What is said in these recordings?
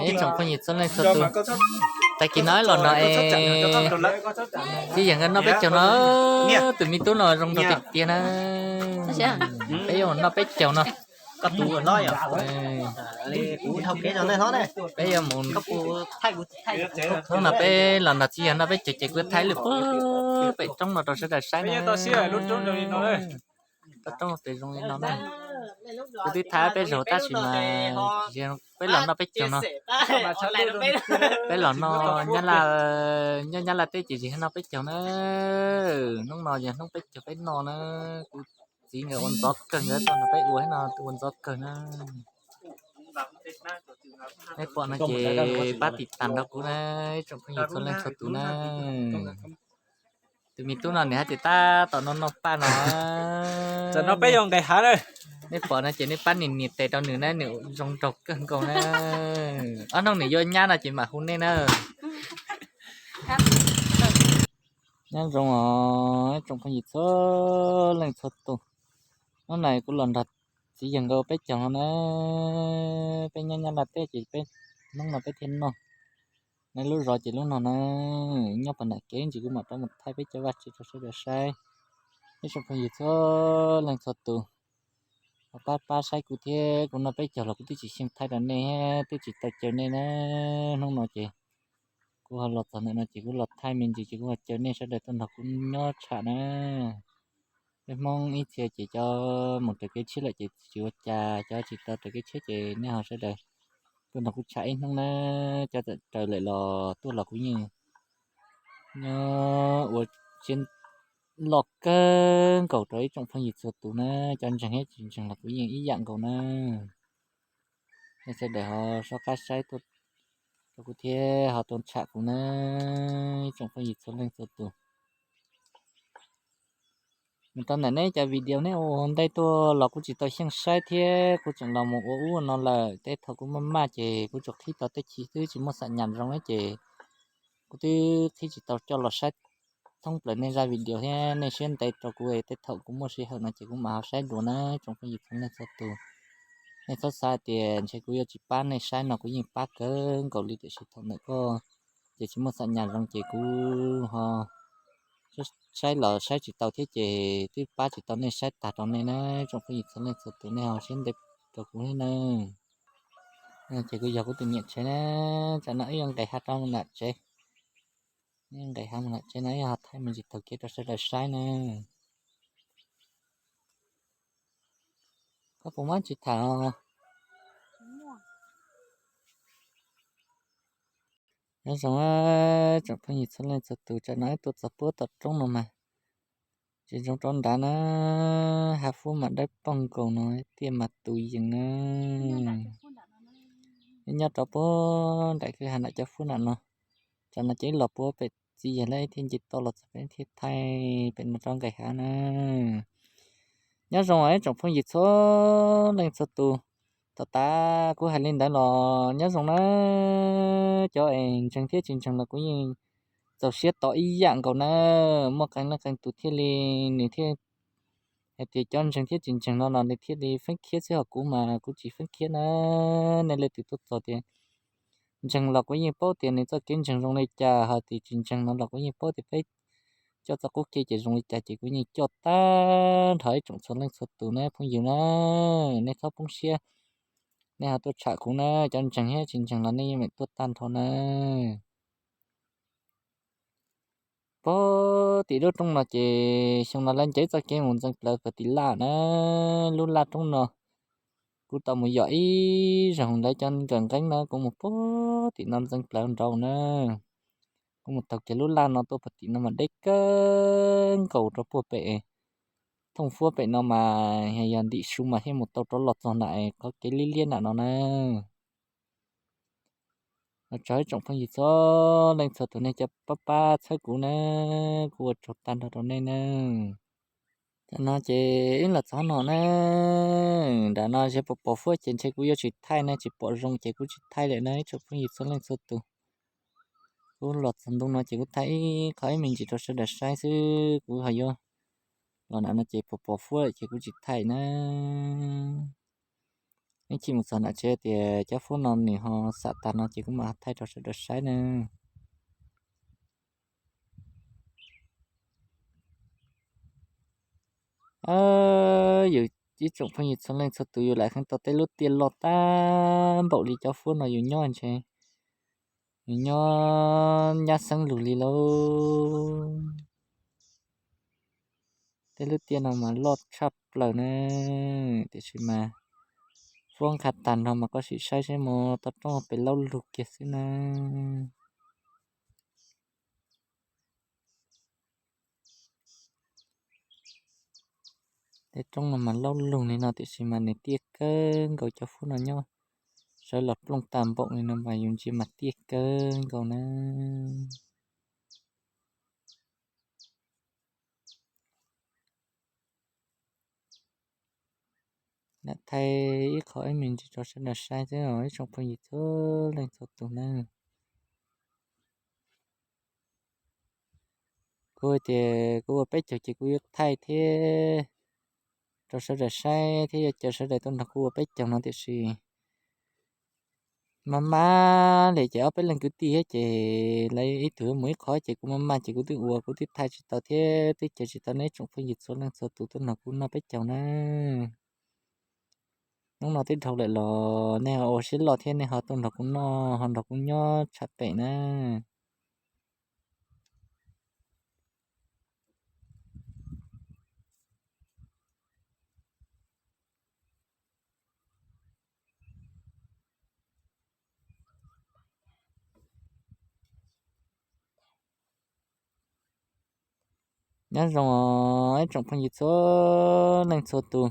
Ib tsoom phooj ywg txhua leej txhua tus, tag kis no los no es txiv yawg nkawd noj peb caug no, tus me tub no zoo nraug tiag tiag na. Peb yuav mus noj peb caug no. Peb yuav mus, hnub no peb los nrog txiv yawg noj peb caug ces kuv thaij lwm pem roob no rau sawv daws saib na. Roob tes zoo li no na. Kuv twb thaij peb zaug tab sis mas peb los noj peb caug no. Peb los no, nyob Nyab Laj teb ces tsis noj peb caug na. Hnub no yog hnub peb caug peb noj na. Kuv txiv nkawd ua ntxov kawg, nkawd tuaj nrog peb ua no ua ntxov kawg na. Nej pom no ces pab tiv tas nrog kuv na, ib tsoom phooj ywg txhua leej txhua tus na. Tus me tub no nws hais tias tab tom noj noj paj no. Tam no peb yuav nqis hav na. Nej pom no ces nej pab nias nias tes rau nws na, nws zoo nraug kawg nkaus na. Ob hnub nws yuav nyab no ces mam hu nej na. Nyob zoo os ib tsoom phooj ywg txhua leej txhua tus. Hnub no kuv los nrog txiv yawg nkawd peb caug no na. Peb nyob Nyab Laj teb ces peb, hnub no peb thiaj noj. Nyob lub zos ces lub no na, nyob puag nram kev ntsis kuv mam rov mus thaij peb cov vaj tsev rau sawv daws saib. Ib tsoom phooj ywg txhua leej txhua tus, pab pab saib kuv thiab, kuv noj peb caug los kuv twb tsis xyeej thaij rau nej, twb tsis tau caw nej na. Hnub no ces kuv ho los txog ntawm no ces kuv los thaij me ntsis ces kuv ho caw nej sawv daws tuaj nrog kuv nyob tsham na. Peb Hmoob ib txhia ces cov mus raws kev tshiab lawm ces tsis ua cas, cov tsis tau raws kev tshiab ces nej ho sawv daws tuaj nrog kuv tsham ib hnub na. Cov txawm raws lawm los tuaj los kuv yeej nyob ua siab loj kawg nkaus rau ib tsoom phooj ywg txhua tus na. Cov ntseeg thiab tsis ntseeg los kuv yeej ib yam nkaus na. Nej sawv daws ho sob qab saib tuaj rau kuv thiab ho tuaj tsham kuv na, ib tsoom phooj ywg txhua leej txhua tus. Mus rau ntawm neb cov video neb ua ntej tuaj los kuv tsis tau xyeej saib thiab, kuv tseem los mus ua ub ua no lawm. Tej thaum kuv maj maj ces kuv tsuas qhib tau tej chim twb tsis muaj xam nyas zoo na ces kuv twb qhib tsis tau coj los saib thoob plaws nej zaj video thiab. Nej siab ntev rau kuv, tej thaum kuv muaj sij hawm no ces kuv mam ho saib dua na tsoom phooj ywg txhua leej txhua tus. Nej txhob xav tias ntshe kuv yuav tsis pab nej saib no, kuv yeej pab kawg nkaus li, tiam sis thaum ntawm koj ces tsis muaj xam nyas zoo ces kuv ho saib los saib tsis tau thiab ces twb pab tsis tau nej, saib tag rau nej na tsoom phooj ywg txhua leej txhua tus, nej ho siab ntev rau kuv thiab na. Ces kuv yog kuv tus niam tsev na, tsam no wb yuav nqes hav rau mus nram tsev. Nqes hav mus nram tsev no, yog ho thaij me ntsis taug kev rau sawv daws saib na. Koj puas muab tsis tham os? Nyob zoo tsoom phooj ywg txhua leej txhua tus, tsam no wb tuaj txog puag tom roob no mas tsis zoo rau nrad na, hav fuab mas dawb paug nkaus no, tiaj mas tus yees na. Nyob rau puag nram kwj ha nram cov fuab nram no, tsam no ces wb los puag pem txiv yawg lawv thiaj nce toj los txog pem thiaj thaij pem no rov nqes hav na. Nyob zoo ib tsoom phooj ywg txhua leej txhua tus, tom tas kuv hais li ntawd los nyob zoo na. Cov es ntseeg thiab tsis ntseeg los kuv yeej txaus siab tos ib yam nkaus na. Muaj qee leej qee tus thiaj li, nws thiaj hais tias cov ntseeg thiab tsis ntseeg no los nws thiaj li feeb khiab xwb, ho kuv mas kuv tsis feeb khiab na. Nej leej twg tuaj txog tias ntseeg los kuv yeej paub tias nws txoj kev ntseeg zoo li cas, ho tias tsis ntseeg no los kuv yeej paub tias peb coj txoj qub kev ces zoo li cas ces kuv yeej coj tag nrho ib tsoom txhua leej txhua tus na phooj ywg na. Nej txhob poob siab, nej ho tuaj tsham kuv na, cov ntseeg thiab tsis ntseeg los nej yeej meem tuaj tag nrho na. Puag tim lub roob no ces xyoo no lawv nce txoj kev mus ntxeev plawv puag tim laj na. Lub laj roob no kuv tau mus yos ib zaug, lawv cov nkawm nqeeb no kuv mus puag tim no ntxeev plawv nraud na. Kuv mus taug kiag lub laj no tuaj puag tim no mas deb kawg nkaus rau puag pem thooj fuab pem no mas yog ntim su mas thiaj mus tau rov los txog nram qhov kev liab liab nram no na. Los tsaug ib tsoom phooj ywg txhua leej txhua tus nej cov pab pab txhawb kuv na, kuv ua tsaug tag nrho rau nej na. Tam no ces wb los txog no na, nram no ntshe pos pos fuab ces ntshe kuv yuav tsis thaij na, tsis pom zoo ces kuv tsis thaij lawm na ib tsoom phooj ywg txhua leej txhua tus. Kuv los txog ntu no ces kuv thaij ib qho ib me ntsis rau sawv daws saib xwb, kuv ho yuav los nram no ces pos pos fuab lawm ces kuv tsis thaij na. Ib chim mus txog nram tsev tias cov fob no nws ho xam tag no ces kuv mam thaij rau sawv daws saib na. Yus ib tsoom phooj ywg txhua leej txhua tus, yus lam heev tau tej lub tiaj loj tag npaum li cov fob no yus nyob ntshe yus nyob nyab xeeb lug li lauj. Tej lub tiaj no mas loj tshaj plaws na, tiam sis mas fob nqa tag nrho mas koj sim saib seb mus tau roob pem laub lug kiag xwb na. Tej roob no mas laub lug li no tiam sis mas nws tiaj kawg nkaus, cov fob no nyob sawv los plooj tag npaum li no mas yus ntsia mas tiaj kawg nkaus na. Lam thaij ib qho ib me ntsis rau sawv daws saib xwb os ib tsoom phooj ywg txhua leej txhua tus na. Kuv tias kuv ua peb caug ces kuv yuav thaij thiab rau sawv daws saib thiab yuav caw sawv daws tuaj nrog kuv ua peb caug no tiam sis mas mas li ces ob peb leej kwv tij thiab ces lawv ib tug yuav mus ib qho ces kuv mas mas ces kuv twb ua kuv twb thaij tsis tau thiab twb caw tsis tau nej ib tsoom phooj ywg txhua leej txhua tus tuaj nrog kuv noj peb caug na. Hnub no twb dhau lawm los nej ho ua siab loj thiab nej ho tuaj nrog kuv noj ho nrog kuv nyob tshaj pem na. Nyob zoo ib tsoom phooj ywg txhua leej txhua tus,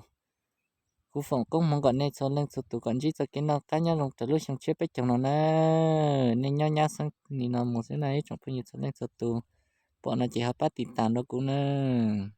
kuv foom koob hmoov kom nej txhua leej txhua tus kom ntsib txoj kev noj qab nyob zoo raws lub xyoo tshiab peb caug no na. Nej nyob nyab xeeb li no mus xwb na ib tsoom phooj ywg txhua leej txhua tus, pom no ces ho pab tiv tas rau kuv nawb.